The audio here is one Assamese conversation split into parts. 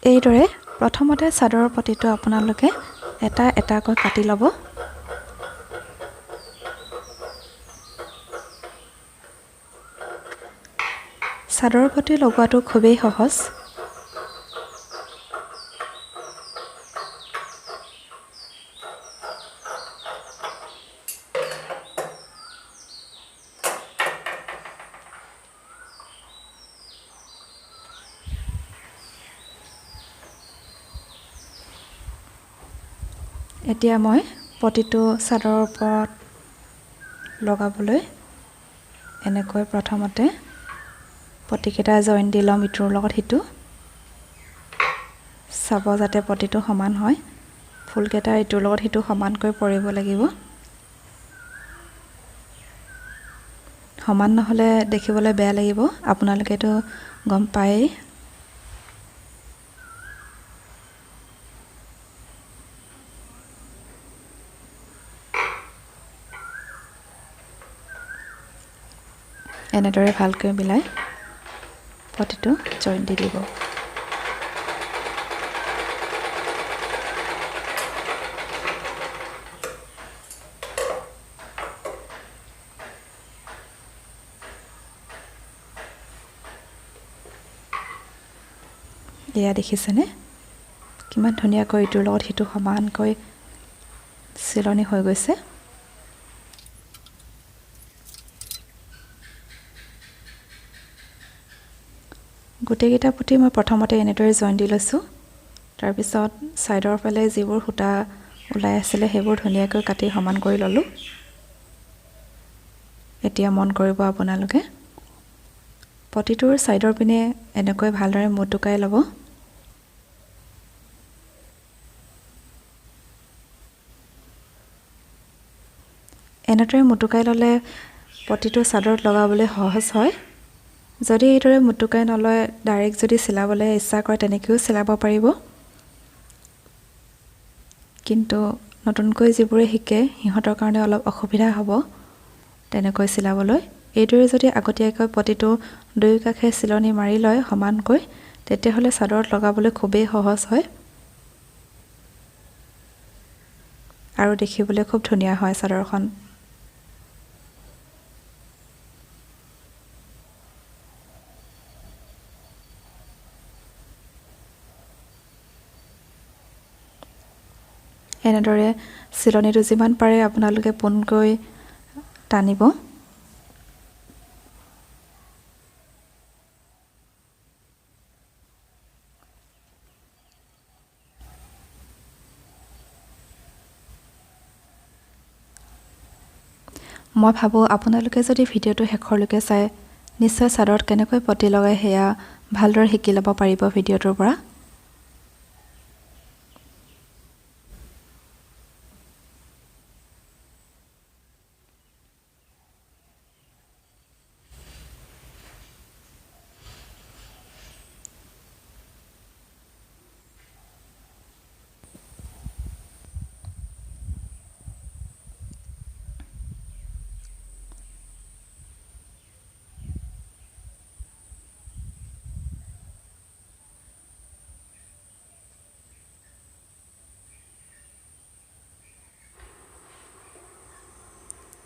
এইদৰে প্ৰথমতে চাদৰৰ পটিটো আপোনালোকে এটা এটাকৈ কাটি ল'ব। চাদৰৰ পটি লগোৱাটো খুবেই সহজ। এতিয়া মই পটিটো চাদৰৰ ওপৰত লগাবলৈ এনেকৈ প্ৰথমতে পটিকেইটা জইন দি ল'ম ইটোৰ লগত সিটো। চাব যাতে পটিটো সমান হয়। ফুলকেইটা ইটোৰ লগত সিটো সমানকৈ পৰিব লাগিব। সমান নহ'লে দেখিবলৈ বেয়া লাগিব, আপোনালোকেতো গম পায়েই। এনেদৰে ভালকৈ মিলাই পটিটো জইন দি দিব। এয়া দেখিছেনে কিমান ধুনীয়াকৈ ইটোৰ লগত সিটো সমানকৈ চিলনি হৈ গৈছে। গোটেইকেইটা পটি মই প্ৰথমতে এনেদৰে জইন দি লৈছোঁ। তাৰপিছত ছাইডৰ ফালে যিবোৰ সূতা ওলাই আছিলে সেইবোৰ ধুনীয়াকৈ কাটি সমান কৰি ল'লোঁ। এতিয়া মন কৰিব আপোনালোকে পটিটোৰ ছাইডৰ পিনে এনেকৈ ভালদৰে মোটোকাই ল'ব। এনেদৰে মোটোকাই ল'লে পটিটো চাদৰত লগাবলৈ সহজ হয়। যদি এইদৰে মোটোকাই নলয়, ডাইৰেক্ট যদি চিলাবলৈ ইচ্ছা কৰে তেনেকৈও চিলাব পাৰিব। কিন্তু নতুনকৈ যিবোৰে শিকে সিহঁতৰ কাৰণে অলপ অসুবিধা হ'ব তেনেকৈ চিলাবলৈ। এইদৰে যদি আগতীয়াকৈ পটিটো দুয়োকাষে চিলনি মাৰি লয় সমানকৈ, তেতিয়াহ'লে চাদৰত লগাবলৈ খুবেই সহজ হয় আৰু দেখিবলৈ খুব ধুনীয়া হয় চাদৰখন। এনেদৰে চিলনিটো যিমান পাৰে আপোনালোকে পোনকৈ টানিব। মই ভাবোঁ আপোনালোকে যদি ভিডিঅ'টো শেষৰলৈকে চায় নিশ্চয় চাদৰত কেনেকৈ পটি লগায় সেয়া ভালদৰে শিকি ল'ব পাৰিব ভিডিঅ'টোৰ পৰা।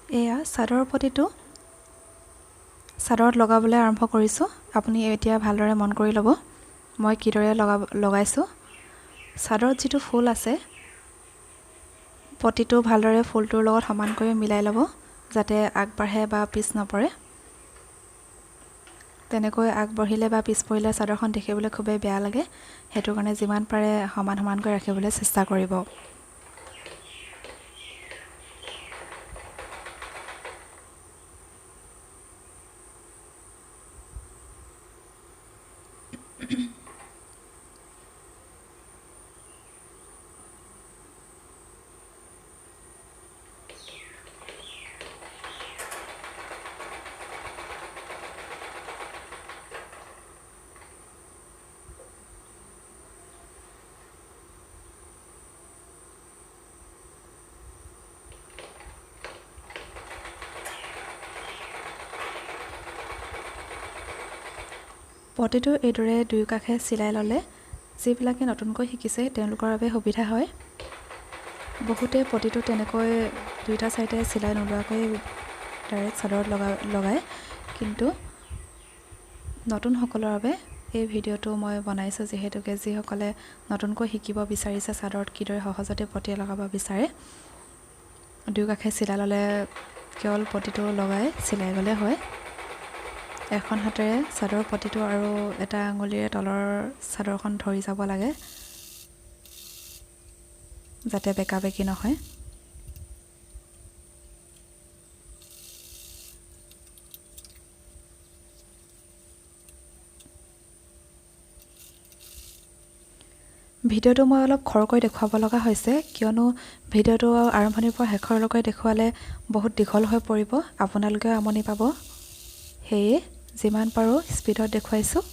এয়া চাদৰৰ পটিটো চাদৰত লগাবলৈ আৰম্ভ কৰিছোঁ। আপুনি এতিয়া ভালদৰে মন কৰি ল'ব মই কিদৰে লগাইছোঁ। চাদৰত যিটো ফুল আছে পটিটো ভালদৰে ফুলটোৰ লগত সমানকৈ মিলাই ল'ব যাতে আগবাঢ়ে বা পিছ নপৰে। তেনেকৈ আগবাঢ়িলে বা পিছ পৰিলে চাদৰখন দেখিবলৈ খুবেই বেয়া লাগে। সেইটো কাৰণে যিমান পাৰে সমান সমানকৈ ৰাখিবলৈ চেষ্টা কৰিব। পটিটো এইদৰে দুয়োকাষে চিলাই ল'লে যিবিলাকে নতুনকৈ শিকিছে তেওঁলোকৰ বাবে সুবিধা হয়। বহুতে পতিটো তেনেকৈ দুয়োটা চাইডে চিলাই নোলোৱাকৈ ডাইৰেক্ট চাদৰত লগায়, কিন্তু নতুনসকলৰ বাবে এই ভিডিঅ'টো মই বনাইছোঁ, যিহেতুকে যিসকলে নতুনকৈ শিকিব বিচাৰিছে চাদৰত কিদৰে সহজতে পতি লগাব বিচাৰে, দুয়োকাষে চিলাই ল'লে কেৱল পতিটো লগাই চিলাই গ'লে হয়। এখন হাতেৰে চাদৰৰ পতিটো আৰু এটা আঙুলিৰে তলৰ চাদৰখন ধৰি যাব লাগে, যাতে বেকা বেকি নহয়। ভিডিঅ'টো মই অলপ খৰকৈ দেখুৱাব লগা হৈছে, কিয়নো ভিডিঅ'টো আৰম্ভণিৰ পৰা শেষৰলৈকে দেখুৱালে বহুত দীঘল হৈ পৰিব, আপোনালোকেও আমনি পাব। সেয়ে যিমান পাৰোঁ স্পীডত দেখুৱাইছোঁ।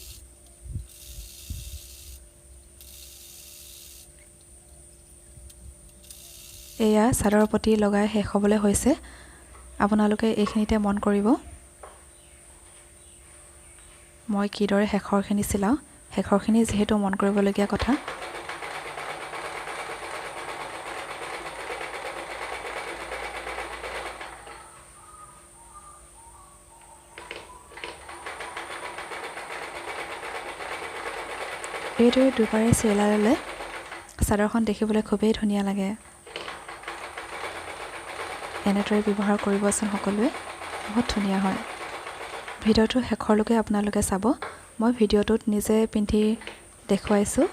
এয়া চাদৰৰ পতি লগাই শেষ হ'বলৈ হৈছে। আপোনালোকে এইখিনিতে মন কৰিব মই কিদৰে শেষৰখিনি চিলাওঁ। শেষৰখিনি যিহেতু মন কৰিবলগীয়া কথা। এইদৰে দুবাৰে চিলাই ল'লে চাদৰখন দেখিবলৈ খুবেই ধুনীয়া লাগে। এনেদৰে ব্যৱহাৰ কৰিবচোন সকলোৱে, বহুত ধুনীয়া হয়। ভিডিঅ'টো শেষৰলৈকে আপোনালোকে চাব। মই ভিডিঅ'টোত নিজে পিন্ধি দেখুৱাইছোঁ।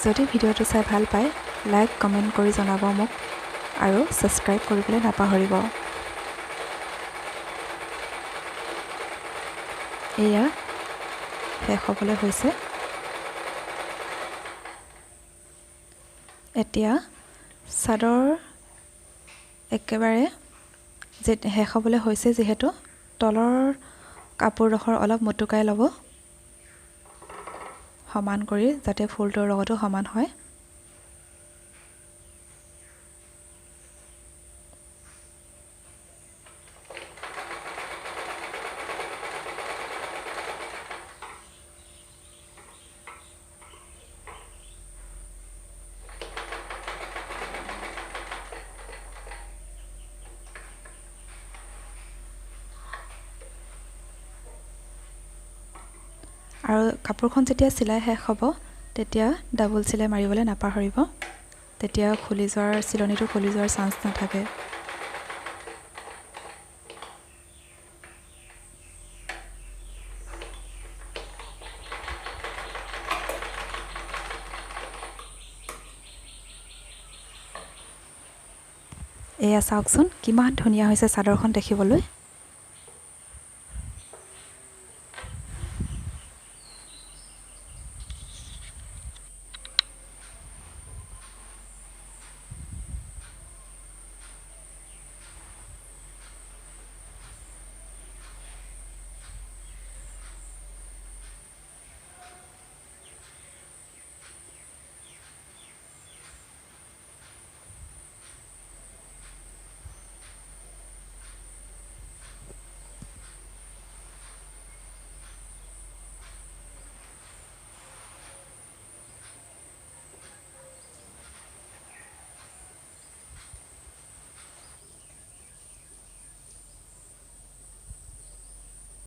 যদি ভিডিঅ'টো চাই ভাল পায় লাইক কমেণ্ট কৰি জনাব মোক, আৰু ছাবস্ক্ৰাইব কৰিবলৈ নাপাহৰিব। এয়া শেষ হ'বলৈ হৈছে। এতিয়া চাদৰ একেবাৰে শেষ হ'বলৈ হৈছে, যিহেতু তলৰ কাপোৰডোখৰ অলপ মোটোকাই ল'ব সমান কৰি, যাতে ফুলটোৰ লগতো সমান হয়। আৰু কাপোৰখন যেতিয়া চিলাই শেষ হ'ব তেতিয়া ডাবল চিলাই মাৰিবলৈ নাপাহৰিব, তেতিয়া খুলি যোৱাৰ চিলনিটো খুলি যোৱাৰ চান্স নাথাকে। এয়া চাওকচোন কিমান ধুনীয়া হৈছে চাদৰখন দেখিবলৈ।